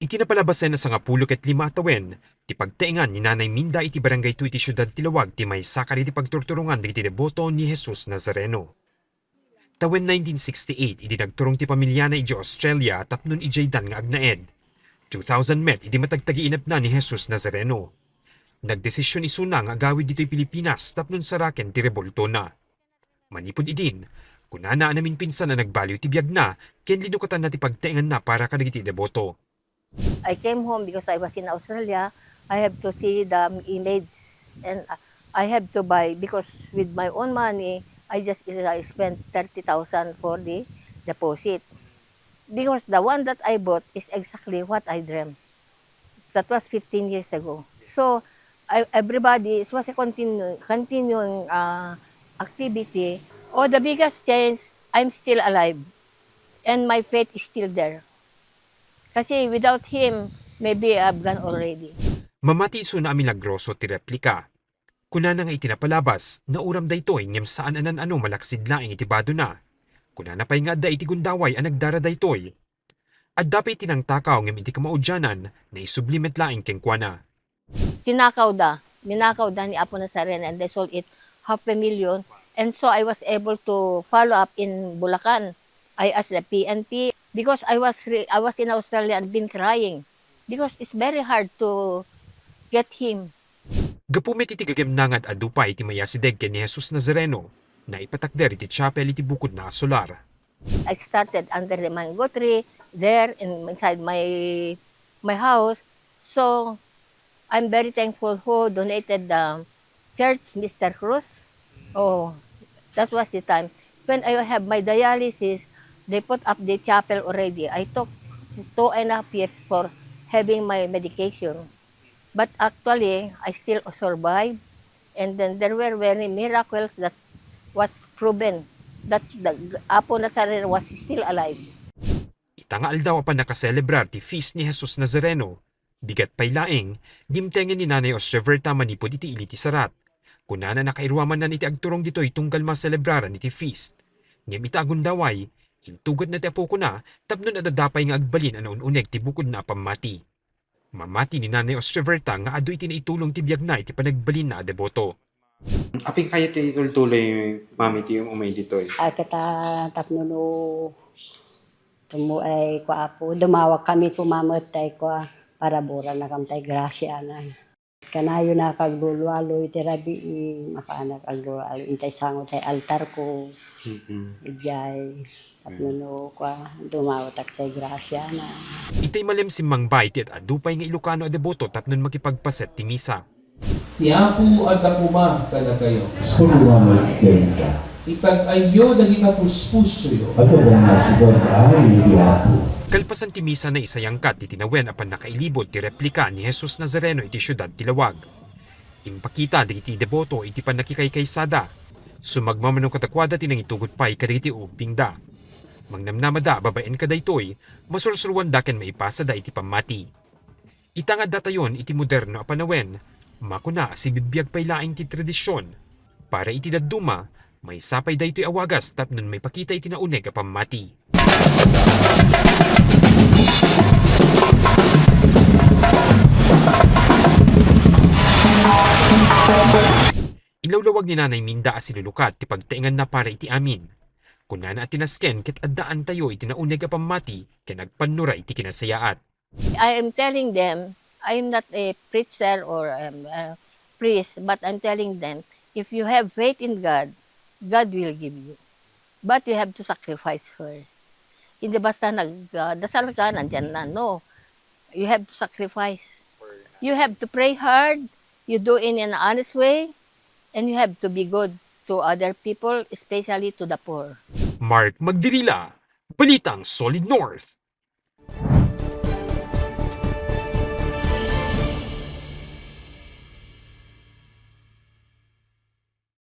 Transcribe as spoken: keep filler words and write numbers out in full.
Iti napalabasen a sangapulo ket lima a tawen, ti pagtaengan ni Nanay Minda iti barangay two iti siudad ti Laoag ti maysa kadagiti pagturturongan dagiti deboto ni Jesus Nazareno. Tawen nineteen sixty-eight idi nagturong ti pamiliana idiay Australia tapno idiaydan nga agnaed. Two thousand met idi matagtagiinepna ni Jesus Nazareno. Nagdesision isuna nga agawid ditoy Pilipinas tapno saraken ti rebultona. Manipud idin, kunana a naminpinsan a nagbaliw ti biagna ken linukatanna ti pagtaenganna para kadagiti deboto. I came home because I was in Australia. I have to see the image and, uh, I have to buy because with my own money, I just, uh, spent thirty thousand for the deposit. Because the one that I bought is exactly what I dreamt. That was fifteen years ago. So, I, everybody, it was a continu-, continuing, uh, activity. Oh, the biggest change, I'm still alive. And my faith is still there. Kasi without him, maybe I've gone already. Mamati isuna a milagroso ti replika. Kunana nga iti napalabas, nauram daytoy ngem saan a nan-ano malaksid laeng iti badona. Kunana pay nga adda iti gundaway a nagdara daytoy. Adda pay iti nangtakaw ngem iti kamaudianan, naisubli met laeng kenkuana. Tinakawda, ninakawda ni Apo Nazareno and they sold it half a million. And so I was able to follow up in Bulacan. I asked the P N P because I was re-, I was in Australia and been crying because it's very hard to get him. Gapu met iti gagemnangad a dupay ti maiyasideg ken ni Jesus Nazareno, naipatakder iti chapel iti bukodna a solar. I started under the mango tree there in, inside my, my house. So, I'm very thankful who donated the church, Mister Cruz. Oh, that was the time. When I have my dialysis, they put up the chapel already. I took two and a half years for having my medication. But actually, I still survive. And then there were very miracles that was proven that the Apo Nazareno was still alive. Ita nga aldaw a pannakaselebrar ti feast ni Jesus Nazareno, bigat pay laeng, dimtengen ni Nanay Ostra Verta manipud iti ili ti sarat. Kunana, nakairuamannan iti agturong ditoy tunggal maselebraran iti feast. Ngem ita a gundaway, intugatna ti apokona tapno adda pay nga agbalin a naun-uneg ti bukodna a pammati. Mamati ni Nanay Ostra Verta nga adu iti naitulong ti biagna iti panagbalinna a deboto. Apin kayat ti itultuloy, Mami, ti umay ditoy? Ay, kata tapno no, tumo ay, kua, Apo, dumawag kami kumamet tay, kua, paraburan na kam tay grasya na. Kanayon a kaglulualo iti rabii, makaanak aglulualo intay sango tay altar ko. Mm-mm. Idiay, tapno no, kua, dumawatak tay grasya na. Itay malem simmangba iti ad-adu pay nga Ilocano a deboto tapno makipagpaset ti misa. Ti Apo adda koma kadakayo. Suruamet kenka. Itag-ayyo dagita puspusoyo. Adda nga sigaray ti Apo. Kalpasan ti misa, naisayangkat ti tinawen a pannakailibod ti replika ni Jesus Nazareno iti siudad ti Laoag. Impakita dagiti deboto iti pannakikaykaysada. Sumagmamano kadakuada ti nangitugot pay kadagiti ubbingda. Mangnamnamada a babaen kadaytoy, masursuroanda ken maipasada iti pammati. Ita nga addatayon iti moderno a panawen, makuna a sibibiag pay laeng ti tradision. Para iti dadduma, maysa pay daytoy a wagas tapno maipakita iti nauneg a pammati. Inlawlawag ni Nanay Minda a silulukat ti pagtaenganna para iti amin. Kunana a ti nasken ket addaantayo iti nauneg a pammati ken agpannura iti kinasayaat. I am telling them, I am not a preacher or, um, a priest, but I'm telling them, if you have faith in God, God will give you. But you have to sacrifice first. Hindi basta nag, ah, dasal ka, nandiyan na. No. You have to sacrifice. You have to pray hard. You do it in an honest way. And you have to be good to other people, especially to the poor. Mark Magdirila, Balitang Solid North.